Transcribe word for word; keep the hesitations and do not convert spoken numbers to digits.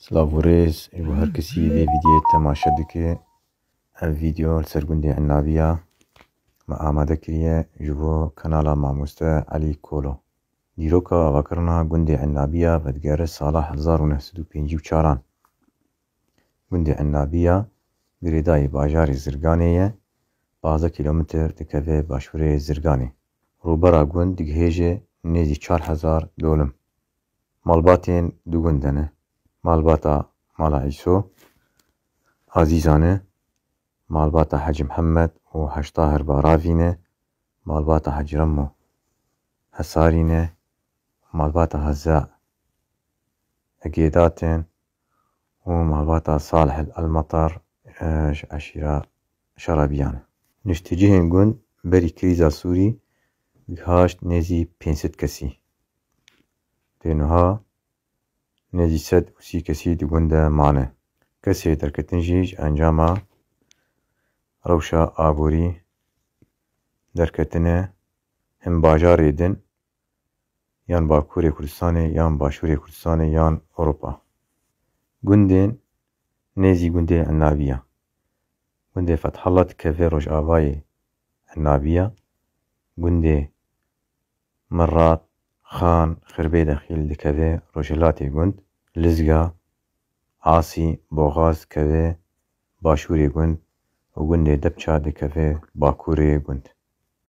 Silav û rêz ji bo her kesî vê vîdyoyê temaşe dike. Ev vîdyo li ser gundê Enabiya me amade kiriye ji bo kanala mamoste Elî Kolo. Dîroka avakirina gundê Enabiya vedigere sala hezar û neh sed û pêncî û çaran. Gundê Enabiya girêdayî bajarê Zirganê ye, pazdeh kîlometr dikeve başûrê Zirganê. Rûbera gund digihêje nêzî çar hezar dolim. Malbatên du gund de ne. Malbata Mala Îso, Azîzan e, malbata Hecî Mihemed û Hecî Tahir Baravî ne, malbata Hecî Remo Hesarî ne, malbata Heza Egêdat in û malbata Salih El Matar, e, ji eşîra Şarabiyan e. Niştecihên gund berî krîza Sûrî gihaşt nêzî pênc sed kesî. Tê niha nêzî sed û sî kesî di gund de mane. Kesê derketin jî ji encama rewşa aborî derketine, hin bajarê din yan Bakurê Kurdistanê, yan Başûrê Kurdistanê, yan Ewropa. Gundên nêzî gundê Enabiya. Gundê Fethallah dikeve rojavayê Enabiya. Gundê Mirat, Xan, Xirbê Dexîl dikeve rojhilatê gund. Lizga, Asî, Boxaz dikeve başûrê gund û gundê Depça dikeve bakurê gund.